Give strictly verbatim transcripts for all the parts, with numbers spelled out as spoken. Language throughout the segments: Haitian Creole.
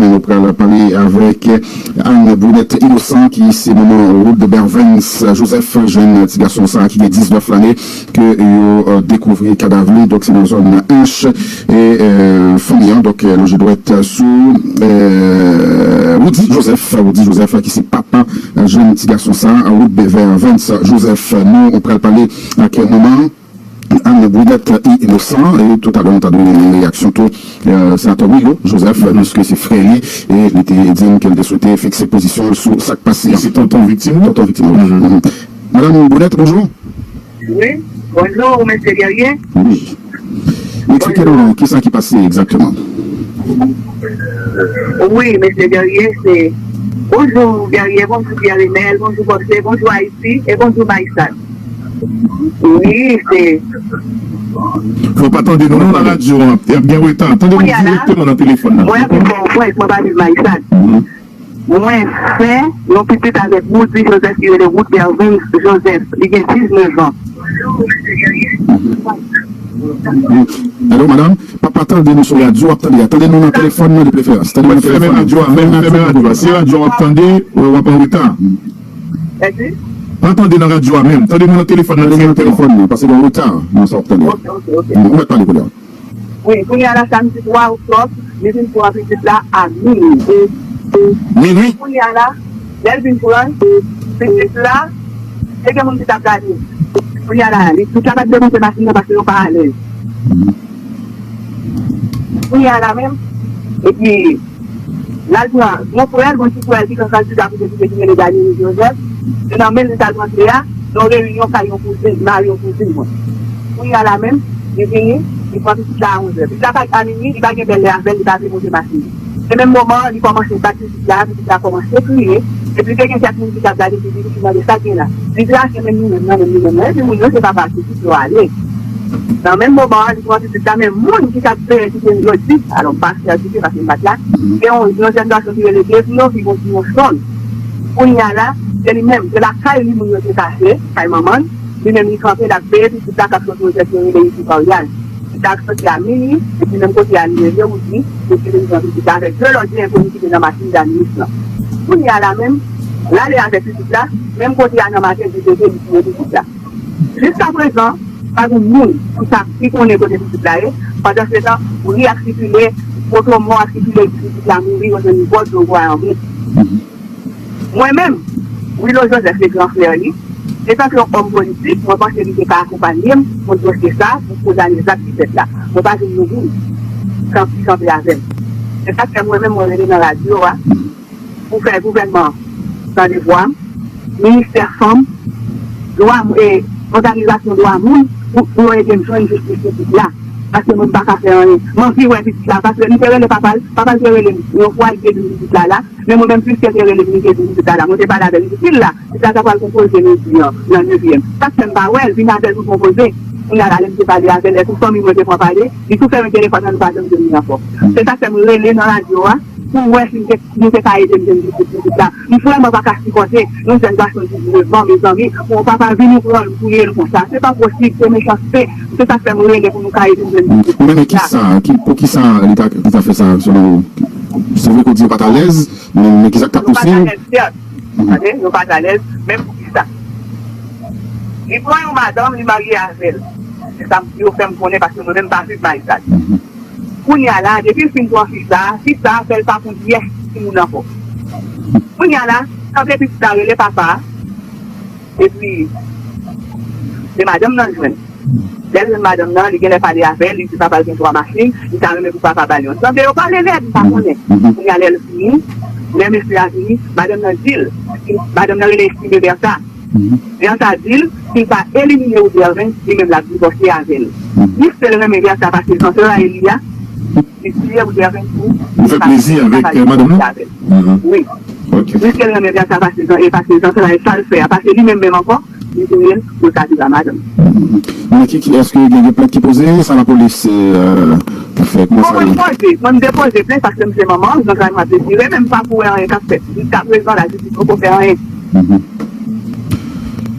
Nou pral pale avèk Anne Brunette Innocent, ki se manman Wood Bervens Joseph, jèn ti gason sa a ki gen diznèf lane, ke yo, euh, dekouvri kadav li. Donk, se nan zòn Ench. E, euh, fanmi an, donk, euh, loje dwèt sou, euh, Woody Joseph, Woody Joseph, ki se papa, euh, jèn ti gason sa a, Wood Bervens Joseph. Nou pral pale ak manman Anne Brunette Innocent, e toutalè, nou ta dwe gen reyaksyon tou, euh, senatè Willo Joseph, piske se frè li, e li te di n ke l te swete fikse pozisyon l sou sa k pase a. Se tonton viktim nan? Tonton viktim, wi. Madanm Brunette, bonjou. Wi, bonjou, mesye Guerrier. Wi. Eksplike nou, kisa ki pase egzakteman? Wi, mesye Guerrier, se bonjou Guerrier, bonjou Pierre Renel, bonjou Bòse, bonjou Ayiti, e bonjou Mayisad. Wi, se Fò pa tande nou, non, nan radyo an. Y ap gen reta. Tande nou direkteman nan telefòn nan. Mwen, bon, mwen, mwen pa viv Mayisad. Mwen fè yon pitit avèk Woody Joseph ki rele Wood Bervens Joseph. Li gen diznèf an. Alo, madanm, pa, pa tande nou sou radyo, w ap tande a. Tande nou nan telefòn nan de preferans. Tande nou nan telefòn nan. Fèmen radyo a, fèmen radyo a. Si radyo a w ap tande, w ap an reta. Pa tande nan radyo a menm. Tande nou nan telefòn nan direkteman. Tande nou nan telefòn nan, paske gen reta nan sa w ap tande a. Ok, ok, ok. Ou mèt pale kounye a. Wi, kounye a la, samdi twa oktòb, li vin pran pitit la a minwi. Minwi? Kounye a la, lè l vin pran l, pitit la, te gen moun ki t ap gade. Kounye a la, li, pitit la pa t demonte machin nan paske yo pa alèz. Kounye a la menm, epi, l al pran yon frè l, yon ti frè l ki t an kandida pou depite ki rele Daniel Joseph. Se nan men l li t al pran kle a, nan yon reyinyon kay yon kouzin, mari yon kouzin mwen. Kounye a la menm, li vini, li pran pitit la a onzè. Pitit la pa t a minwi, li pa gen bèlè avè l, li pa vle monte machin. Se menm moman an, li kòmanse bat pitit la, pitit la kòmanse kriye. Epi te gen kèk moun ki t ap gade figi li, ki mande sa k gen la. Li di a se menm li menm nan, menm li menm nan. Epi moun yo se papa pitit yo ale. Nan menm moman an, li pran pitit la, men moun ki t ap veye kite l yo di, alò m pa fè kite paske m pa t la, gen yon, yon jèn gason ki rele Devno ki gon ti mouchon. Kounye a la, se li menm, se lakay li moun yo te kache, kay manman l, li menm li kanpe, l ap veye pitit la k ap soti Ozèt yo rele Isi Paryaj. Pitit la ap soti a minwi, epi menm kote a li rele Woody, epi li pran pitit la avèk de lòt de enkoni ki te nan machin Danius lan. Kounye a la menm, l ale avèk pitit la, menm kote a nan maten, li leve, li touye pitit la. Jiskaprezan, pa gen moun ki sa, ki konnen kote pitit la ye. Pandansetan, bri ap sikile, foto mò ap sikile, di pitit la mouri, yo jwenn kò l sou Gwayanbou. Mwen menm, Willo Joseph se gran frè li. Etanke yon òm politik, mwen panse li te ka akonpanye m kont dosye sa pou koz ane zak ki fèt la. Mwen pa jwenn yon moun kanpe, kanpe avè m. Se sa k fè mwen menm, mwen rele nan radyo a. Pou fè gouvènman an tande vwa m, ministè fanm, dwa, e, òganizasyon dwa moun, pou, pou yo ede m jwenn jistis pou pitit la. Paske mwen m pa ka fè anyen. M anvi wè pitit la, paske li te rele papa l, papa l te rele m yon fwa, li te di m pitit la la, men mwen menm, pliske l te rele m, li te di m pitit la la. Mwen te pale avè l, li di pil la, pitit la ta pral konpoze midi an, nan nevyèm. Sa k fè m pa wè l, vin avè l pou konpoze. Kounye a la, lè m te pale avè l, lè tout fanmi mwen te pran pale, li tou fèmen telefòn nan, nou pa janm jwenn li ankò. Se sa k fè m rele nan radyo a, pou wè si nou te, nou te ka ede m jwenn jistis pou pitit la. M vrèman pa ka sipòte yon jèn gason diznèf an, mezanmi, pou yon papa vini pran l, touye l konsa. Se pa posib, se mechanste. Se sa k fè m rele pou nou ka ede m jwenn jistis pou pitit la. Wi, men kisa, ki, poukisa li ta, li ta fè sa, selon ou? Se vre ke w di yo pa t alèz, men, men kisa k ta pouse yo? Yo pa t alèz, sèt. Tande, yo pa t alèz, men poukisa? Li pran yon madanm, li marye avè l. Se sa m, yo fè m konnen, paske mwen menm m pa viv Mayisad. Kounye a la, depi l fin pran fi sa a, fi sa a fè l pa konn pyès timoun ankò. Kounye a la, tande pitit la rele papa a, epi se madanm nan l jwenn. Lè l jwenn madanm nan, li genlè pale avè l, li di papa l gen twa machin, li ta renmen pou papa ba l yon. Tande yo pale lèd, m pa konnen. Kounye a lè l vini, lè mesye a vini, madanm nan di l, madanm nan rele Estime Bertha. Bertha di l, si l pa elimine Woody Evans, li menm l ap divòse avè l. Piske l renmen Bertha pase zantray li a, li tiye Woody Evans pou li fè plezi avèk, euh, madanm nan? Wi. Ok. Piske l renmen Bertha pase zan-, e pase zantray, sa l fè a, pase li menm menm ankò, li touye l pou l ka viv a madanm. Men ki, ki, èske gen, gen plent ki poze? Sa lapolis, euh, fè? Kòman sa ye? Mwen poze, mwen depoze plent paske m se manman, zantray mwen ap detire, men m pa pou wè anyen k ap fèt. Jiskaprezan, lajistis poko fè anyen.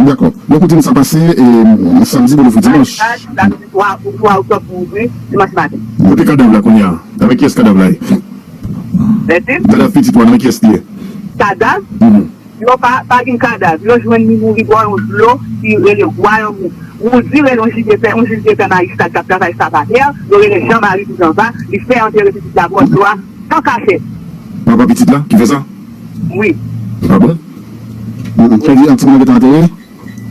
Dakò. Donk, ou di n sa pase, e, samdi pou louvri dimanch. Samdi twa, twa oktòb pou ouvri, dimanch maten. Kote kadav la kounye a? Avèk kiyès kadav la ye? Mèsi. Kadav pitit ou a nan men kiyès li ye? Kadav? Yo pa, pa gen kadav. Yo jwenn li mouri bò yon dlo ki rele Gwayòm Wouz. Wouz li rele yon jidepè, yon jidepè Mayisad k ap travay Savanè. Yo rele Jan Mari Toujanva. Li fè antere pitit la bò dlo a an kachèt. Papa pitit la ki fè sa? Wi. Ah bon? Sa vle di an timoun nan gentan antere?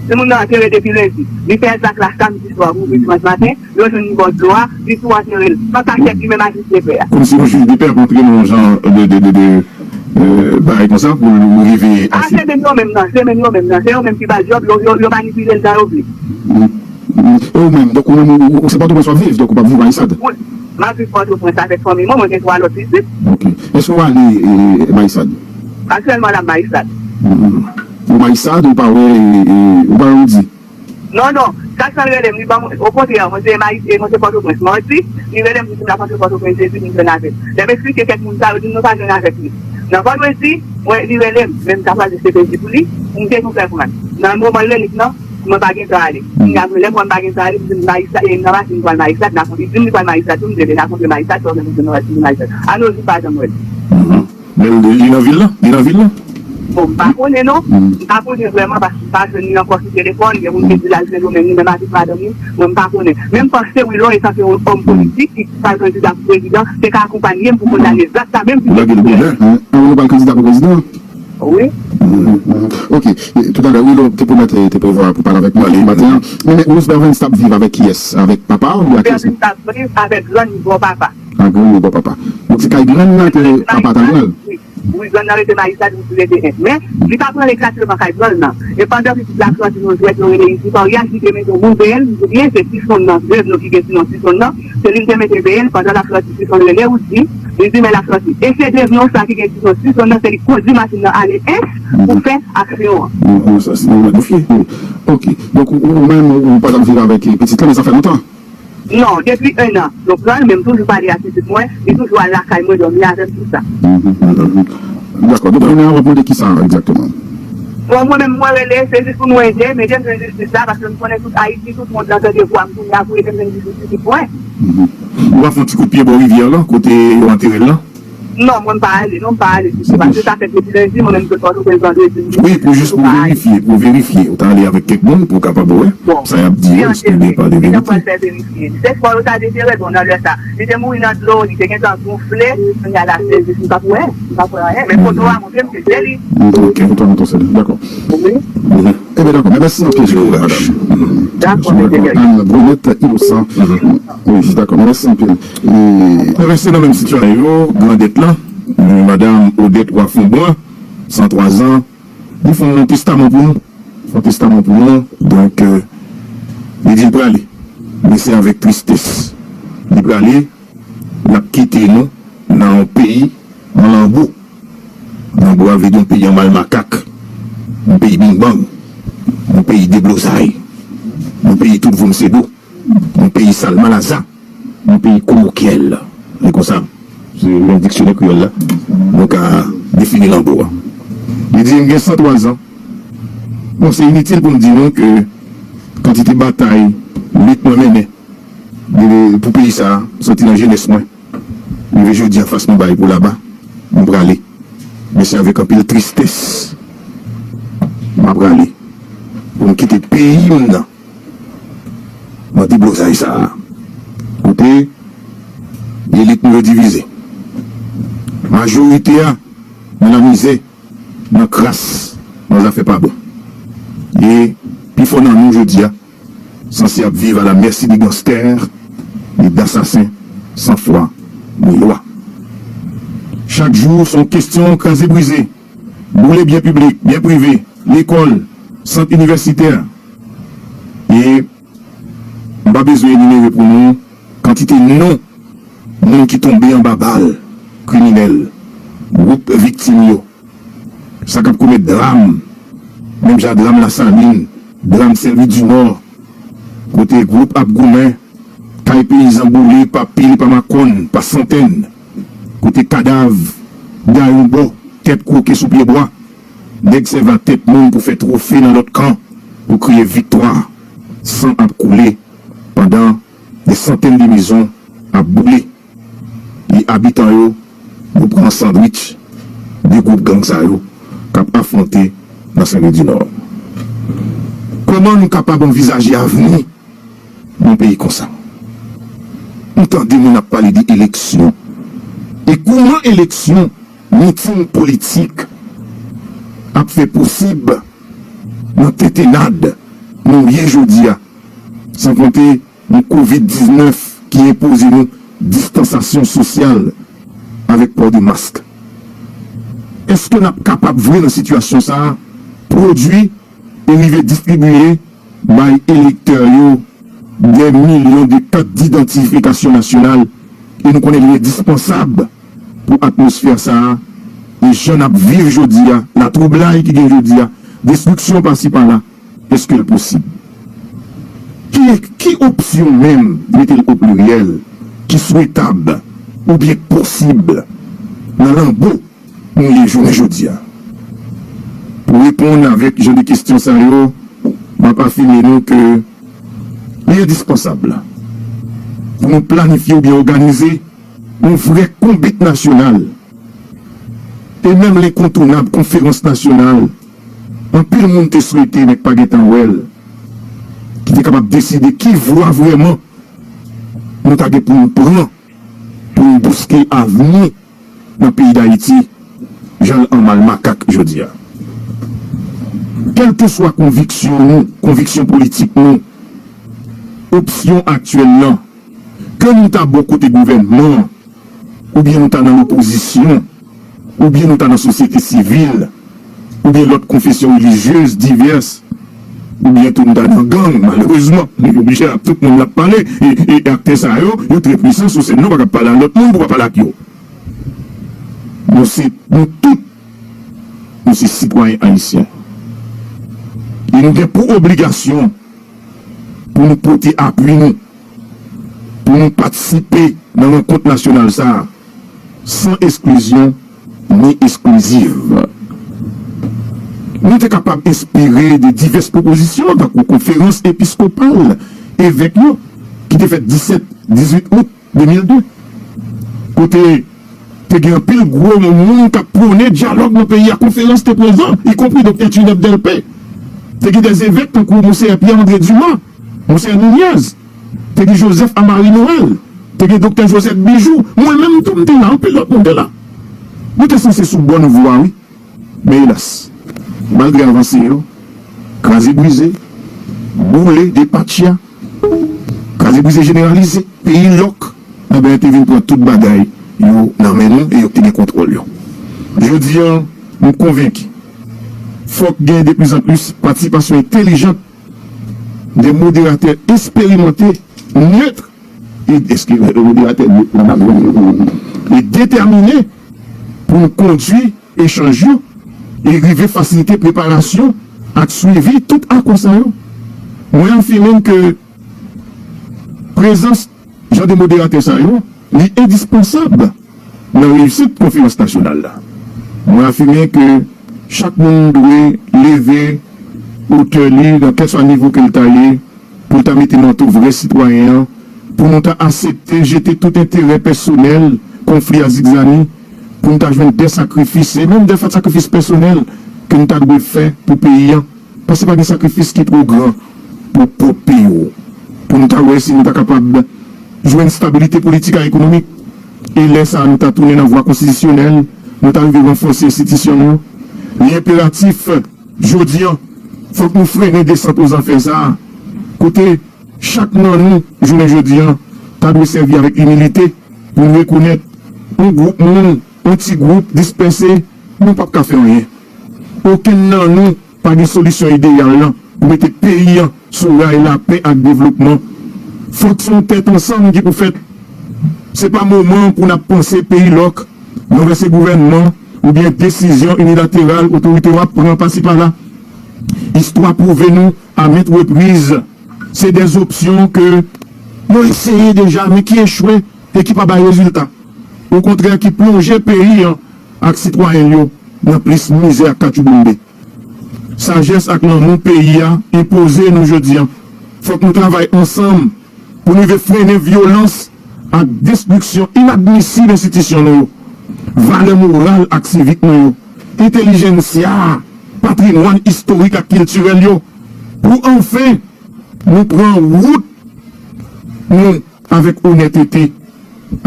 Timoun nan antere depi lendi. Li fè zak la samdi swa pou dimanch maten. Yo jwenn li bò dlo a, li tou antere l. An kachèt li menm ak jidepè a. Kòmsi yon jidepè ap antre nan yon jan de, de, de, de, euh, bagay konsa pou l rive a, se menm yo menm nan, se menm yo menm nan, se yo menm ki ba l djòb, yo, yo, yo manipile l jan yo vle. E ou menm, donk ou menm, ou, ou se Pòtoprens w ap viv, donk ou p ap viv Mayisad? Wi, m ap viv Pòtoprens avèk fanmi mwen, mwen gen twa lòt pitit. Ok. Èske w ale, e, Mayisad? Aktyèlman la m Mayisad. Ou Mayisad, ou pa wè, e, e, ou pa wè Woudi? Non, non. Sa k fè l rele m, li ban mwen, okontrè, mwen se Mayi-, e mwen se Pòtoprens. Mwen di, li rele m, li di m l ap antre Pòtoprens jedi pou m jwenn avè l. Lè m eksplike kèk moun sa, yo di m nou pa jwenn avèk li. Nan vandredi, mwen, li rele m, men m ta pral di se pèdi pou li, m te tou fè pran. Nan moman l rele m nan, mwen pa gen tan ale. Kounye a, lè m wè m pa gen tan ale, m di m Mayisad, e m nan machin m pral Mayisad, n a kontre, li di m li pral Mayisad tou, m di l e n a kontre Mayisad, sa w gen pou di nou, nou Mayisad. Ann nou di pa janm wè l. Men li, li nan vil la? Li nan vil la? Bon, m pa konnen non. M pa konnen vrèman paske m pa jwenn li ankò sou telefòn. Gen moun ki di l al Sendomeng li menm avèk madanm li. Mwen, m pa konnen. Men m panse wi, lè w sanse yon òm politik ki pa jwenn kandida pou prezidan, te ka akonpanye m pou konn ale zak sa menm si. Ou lage l bonè. An, nou pral kandida pou prezidan? Wi. Ok. E, toutalè, wi, nou te pwomèt, e, te prevwa pou pale avèk nou maten an. Men, men Rose Bervens t ap viv avèk kiyès? Avèk papa oubyen ak kiyès? Bervens t ap viv avèk grann li bò papa. A, grann li bò papa. Donk se kay grann nan ke papa t al pran l? Wi, grann nan rete Mayisad, li rete en. Men, li pa pran l egzakteman kay grann nan. E pandan pitit la grandi nan jwèt yo rele Izi Paryaj, li te mete yon moun veye l, m di byen, se Tison nan, vèv nou ki gen ti non Tison nan, se li l te mete veye l pandan l ap grandi, Tison rele Woudi, li di men l ap grandi. E se vèv nou sa ki gen ti non Tison nan, se li k kondui machin nan ale en pou fè aksyon an. Bon, sa se yon mèt dofye. Ok. Donk ou, ou menm, ou pa t ap viv avèk pitit la, men sa fè lontan? Non, depi en an. Donk, grann, men m toujou pale ak pitit mwen, li toujou al lakay mwen, dòmi avè m, tou sa. Dakò. Donk, kounye a, w ap mande kisa egzakteman? Bon, mwen menm, mwen rele, se jis pou nou ede m, ede m jwenn jistis la, paske m konnen tout Ayiti, tout mond lan tande vwa m kounye a pou ede m jwenn jistis pitit mwen. Ou pa fè yon ti kout pye bò rivyè lan, kote yo antere l lan? Non, mwen m pa ale, non, m pa ale ditou, paske sa fèt depi lendi, mwen menm m sot Pòtoprens vandredi, m vini. Wi, pou jis pou verifye, pou verifye. Ou ta ale avèk kèk moun pou w kapab wè sa y ap di yo, èske gen pa de verite. Mwen pral fè verifye. Se fò yo ta detere l, bon, nan lè sa. Li te mouri nan dlo, li te gentan gonfle, kounye a l ap sezi, m p ap wè, m p ap wè anyen. Men foto a montre m se li. Ok, foto a montre se li, dakò. Wi. Ebyen, dakò, men mèsi anpil, madam. Dakò, mesye Guerrier. Ann Brunette Inosan. Wi, dakò, mèsi anpil. E, nou rete nan menm sitiyasyon yo, grandèt lan, madam Odette Wafonbran, san twa zan, li fè yon testaman pou nou. Fè yon testaman pou nou. Donk, euh, li di l prale. Men se avèk tristès. Li prale, l ap kite nou nan yon peyi an lanbo. Lanbo a vle di yon peyi an mal makak, yon peyi bingbang, yon peyi deblozay, yon peyi tout voum se dlo, yon peyi sal malaza, yon peyi komokyèl. Se konsa, se nan diksyonè kreyòl la, nou ka defini lanbo a. Li di m gen san twa zan. Bon, se initil pou m di nou ke kantite batay, lit mwen mennen, de, de, pou peyi sa a, soti nan jenès mwen, rive jodi a fas nou bay pou laba, m prale. Men se avèk anpil tristès m a prale pou m kite peyi m nan, nan deblozay sa a, kote elit nou yo divize. Majorite a nan lamizè, nan kras, nan zafè pa bon. E pifò nan nou jodi a sanse ap viv à la merci des gangsters et d'assassins sans foi ni loi. Chak jou, se yon kesyon kraze brize, boule byen piblik, byen prive, lekòl, sant inivèsitè. E m pa bezwen enimere pou nou kantite non moun ki tonbe anba bal, kriminèl, gwoup viktim yo, sa k ap komèt dram, menm jan dram Lasalin, dram Sèlwi Dinò, kote gwoup ap goumen, kay peyizan boule pa pil, pa makòn, pa santèn, kote kadav gaye yon bò, tèt kwoke sou pyebwa, nèg sèvi a tèt moun pou fè twofe nan lòt kan, pou kriye viktwa, san ap koule, pandan dè santèn de mezon ap boule. E abitan yo nou pran sandwich de gwoup gang sa yo k ap afwonte nan Sent-Ri di Nò. Kòman nou kapab anvizaje avni yon peyi konsa? Nou tande moun ap pale de eleksyon. E kouman eleksyon, miting politik ap fè posib nan tentennad nou ye jodi a, san konte yon kovid diznèf ki enpoze nou distansasyon sosyal avèk pò de mask. Èske n ap kapab vre nan sitiyasyon sa a pwodui e rive distribiye bay elektè yo dè milyon de kat didantifikasyon nasyonal, e nou konnen li endispansab pou atmosfè sa a, e jan n ap viv jodi a, latwoublay ki gen jodi a, destriksyon pasi pala, èske l posib? Ki, ki opsyon menm, mete l o pliryèl, ki swetab oubyen posib nan lanbo nou ye jounen jodi a? Pou reponn avèk jan de kesyon sa yo, m ap afime nou ke li endispansab pou nou planifye oubyen òganize yon vrè konbit nasyonal e menm lenkontounab konferans nasyonal anpil moun te swete, men k pa gentan wè l, ki te kapab deside ki vwa vrèman nou ta gen pou n pran pou n bouske avni nan peyi Dayiti, jan l anmal makak jodi a. Kèlkeswa konviksyon nou, konviksyon politik nou, opsyon aktyèl lan, ke nou ta bò kote gouvènman an, oubyen nou ta nan lopozisyon, oubyen nou ta nan sosyete sivil, oubyen lòt konfesyon relijyez divès, oubyen tou nou ta nan gang, malerezman. Nou oblije ap tout moun l ap pale, e, e aktè sa yo, yo trè pwisan sou sèn nan, pa ka pale ak lòt moun pou pa pale ak yo. Nou se, nou tout, nou se sitwayen ayisyen. E nou gen pou obligasyon pou nou pote apui nou, pou nou patisipe nan rankont nasyonal sa a, san eksklizyon ni eskliziv. Nou te kapab enspire de divès pwopozisyon, tankou konferans episkopal evèk yo, ki te fèt disèt, dizuit out de mil de, kote te gen anpil gwo moun k ap pwone dyalòg nan peyi a. Konferans te prezan, ikonpri Doktè Trineb Delpé. Te gen dè evèk tankou Monseyè Pierre André Dumas, Monseyè Nunez, te gen Joseph Amari Noël, te gen Doktè Josette Bijou, mwen menm tou m te la, anpil lòt moun te la. Nou te sanse sou bòn vwa, wi. Men elas, malgre avanse yo, kraze brize, boule, depatcha, kraze brize jeneralize, peyi lòk, anben, te vin pran tout bagay yo nan men nou e yo te gen kontwòl yo. Jodi a, m konvenki, fòk gen de plis an plis patisipasyon entèlijan de moderatè eksperimante, net, e, eskize, moderatè net, e detèmine pou n kondui echanj yo e rive fasilite preparasyon ak swivi tout akò sa yo. Mwen afime ke prezans jan de moderatè sa yo, li endispansab nan reyisit konferans nasyonal la. Mwen afime ke chak moun dwe leve otè li nan kèlswa nivo ke l ta ye, pou l ta mete manto vrè sitwayen an, pou nou ta aksepte jete tout enterè pèsonèl, konfli a zigzani, pou n ta jwenn de sakrifis, e menm de sakrifis pèsonèl ke n ta dwe fè pou peyi an, paske pa gen sakrifis ki twò gran pou pwòp peyi w. Pou nou ta wè si nou ta kapab jwenn stabilite politik ak ekonomik, e lè sa a nou ta tounen nan vwa konstitisyonèl, nou ta rive ranfòse enstitisyon nou. Li enperatif, jodi a, fòk nou frennen desant o zanfè sa a, kote chak nan nou, jounen jodi a, ta dwe sèvi avèk imilite pou n rekonèt yon gwoup moun, yon ti gwoup dispèse, nou p ap ka fè anyen. Okenn nan nou pa gen solisyon ideyal lan pou mete peyi an sou ray lapè ak devlopman. Fòk se yon tèt ansanm ki pou fèt. Se pa moman pou n ap panse peyi lòk, ranvèse gouvènman oubyen desizyon inilateral otorite yo ap pran pasi pala. Istwa pwouve nou a ment repriz se de opsyon ke yo eseye deja men ki echwe e ki pa bay rezilta. Okontrè, ki plonje peyi an ak sitwayen l yo nan plis mizè ak katchouboumbe. Sajès ak lanmou peyi a enpoze nou jodi a. Fòk nou travay ansanm pou n rive frennen vyolans ak destriksyon inadmisib enstitisyon nou yo. valè moral ak sivik nou yo, entèlijensya, patrimwàn istorik ak kiltirèl yo, pou anfen nou pran wout nou avèk onètete,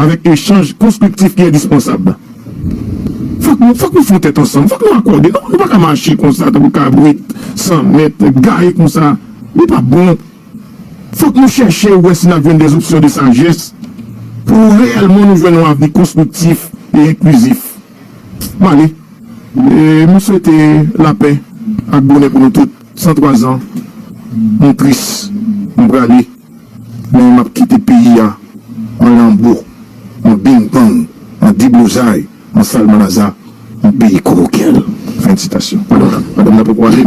avèk echanj konstriktif ki endispansab. Fòk nou, fòk nou fè yon tèt ansanm, fòk nou akòde. Nou, nou pa ka mache konsa tankou kabrit san mèt, gaye konsa. Li pa bon. Fòk nou chèche wè si n ap jwenn des options de sagesse pou reyèlman nou jwenn yon avni konstriktif e enklizif. M ale. E, m swete lapè ak bonè pou nou tout. San twa zan, m tris, m prale, men m ap kite peyi a an lanbo, an bingbang, an deblozay, an salmanaza, yon peyi kokokyèl. Fen de sitasyon. Madanm nan, madanm nan poko ale.